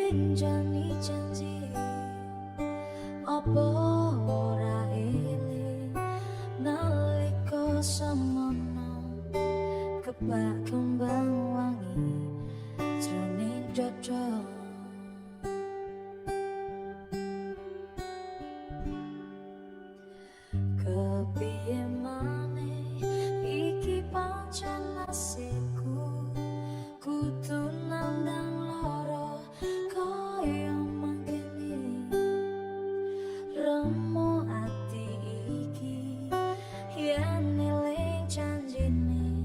Dirinjani janji, apa ora eling nalika semono kebak kembang wangi jroning dada.